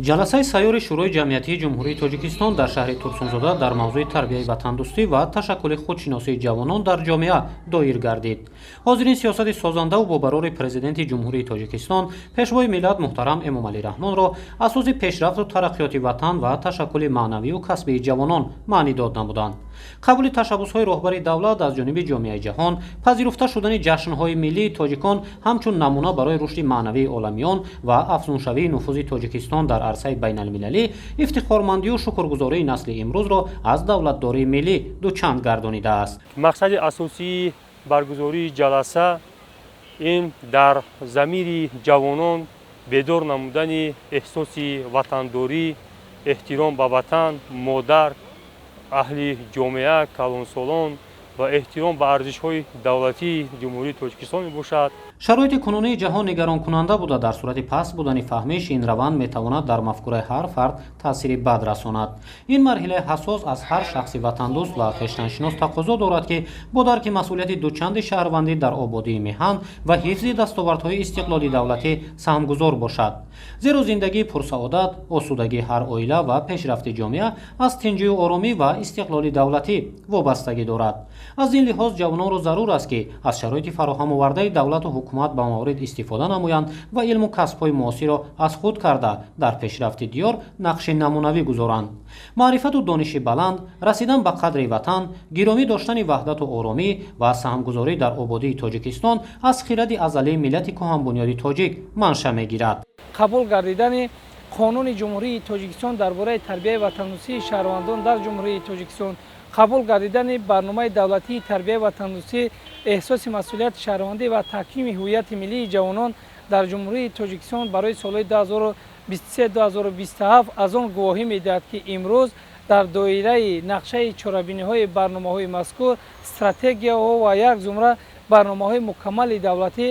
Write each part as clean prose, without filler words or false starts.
Ҷаласаи сайёри Шӯрои ҷамъиятии Ҷумҳурии Тоҷикистон дар шаҳри Турсунзода дар мавзӯи тарбияи ватандӯстӣ ва ташаккули худшиносии ҷавонон дар ҷомеа доир гардид. Ҳозирин сиёсати созандаву бобарори Президенти Ҷумҳурии Тоҷикистон, Пешвои миллат муҳтарам Эмомалӣ Раҳмонро асоси пешрафту тараққиёти ватан ва ташаккули маънавию касбии ҷавонон маънидод намуданд. Қабули ташаббусҳои роҳбари давлат аз ҷониби ҷомеаи ҷаҳон, пазируфта шудани ҷашнҳои миллии тоҷикон ҳамчун намуна барои рушди маънавии оламиён ва афзуншавии нуфузи Тоҷикистон дар арсаи байналмилалӣ ифтихормандию шукргузории насли имрӯзро аз давлатдории миллӣ дучанд гардонидааст. Мақсади асосии баргузории ҷаласа ин дар замири ҷавонон бедор намудани эҳсоси ватандорӣ, эҳтиром ба ватан, модар, аҳли ҷомеа, калонсолон ва эҳтиром ба арзишҳои давлатии Ҷумҳурии Тоҷикистон мебошад. Шароити кунунии ҷаҳон нигаронкунанда буда, дар сурати паст будани фаҳмиш ин раванд метавонад дар мафкураи ҳар фард таъсири бад расонад. Ин марҳилаи ҳассос аз ҳар шахси ватандӯст ва хештаншинос тақозо дорад, ки бо дарки масъулияти дучанди шаҳрвандӣ дар ободии меҳан ва ҳифзи дастовардҳои истиқлоли давлатӣ саҳмгузор бошад. Зеро зиндагии пурсаодат, осудагии ҳар оила ва пешрафти ҷомеа аз тинҷию оромӣ ва истиқлоли давлатӣ вобастагӣ дорад. Аз ин лиҳоз ҷавононро зарур аст, ки аз шароити фароҳамовардаи давлату ҳукумат ба маврид истифода намоянд ва илму касбҳои муосирро аз худ карда, дар пешрафти диёр нақши намунавӣ гузоранд. Маърифату дониши баланд, расидан ба қадри ватан, гиромӣ доштани ваҳдату оромӣ ва саҳмгузорӣ дар ободии Тоҷикистон аз хиради азалии миллати кӯҳанбунёди тоҷик манша мегирад. Қабул гардидани Қонуни Ҷумҳурии Тоҷикистон дар бораи тарбияи ватандӯстии шаҳрвандон дар Ҷумҳурии Тоҷикистон, қабул гардидани барномаи давлатии тарбияи ватандӯстӣ, эҳсоси масъулияти шаҳрвандӣ ва таҳкими ҳуввияти миллии ҷавонон дар Ҷумҳурии Тоҷикистон барои солҳои 2023-2027 аз он гувоҳӣ медиҳад, ки имрӯз дар доираи нақшаи чорабиниҳои барномаҳои мазкур, стратегияҳо ва як зумра барномаҳои мукаммали давлатӣ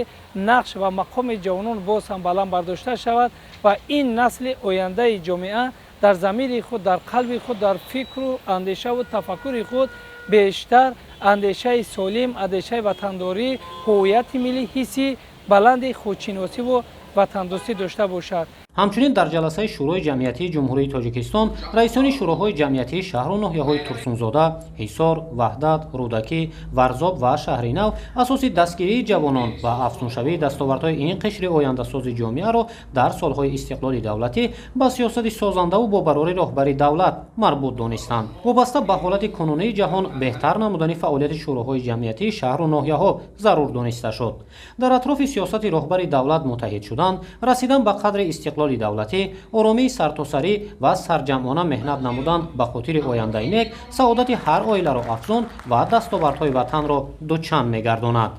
нақш ва мақоми ҷавонон боз ҳам баланд бардошта шавад ва ин насли ояндаи ҷомеа дар замири худ, дар қалби худ, дар фикру андешаву тафаккури худ бештар андешаи солим, андешаи ватандорӣ, ҳуввияти миллӣ, ҳисси баланди худшиносиву ватандӯстӣ дошта бошад. Ҳамчунин дар ҷаласаи Шӯрои ҷамъиятии Ҷумҳурии Тоҷикистон раисони шӯроҳои ҷамъиятии шаҳру ноҳияҳои Турсунзода, Ҳисор, Ваҳдат, Рӯдакӣ, Варзоб ва Шаҳри Нав асоси дастгирии ҷавонон ва афзуншавии дастовардҳои ин қишри ояндасози ҷомеаро дар солҳои истиқлоли давлатӣ ба сиёсати созандаву бобарори роҳбари давлат марбут донистанд. Вобаста ба ҳолати кунунии ҷаҳон беҳтар намудани фаъолияти шӯроҳои ҷамъиятии шаҳру ноҳияҳо зарур дониста шуд. Дар атрофи сиёсати роҳбари давлат муттаҳид шудан, расидан ба қадри истиқлоли давлатӣ, оромии сартосарӣ ва сарҷамъона меҳнат намудан ба хотири ояндаи нек саодати ҳар оиларо афзун ва дастовардҳои ватанро дучанд мегардонад.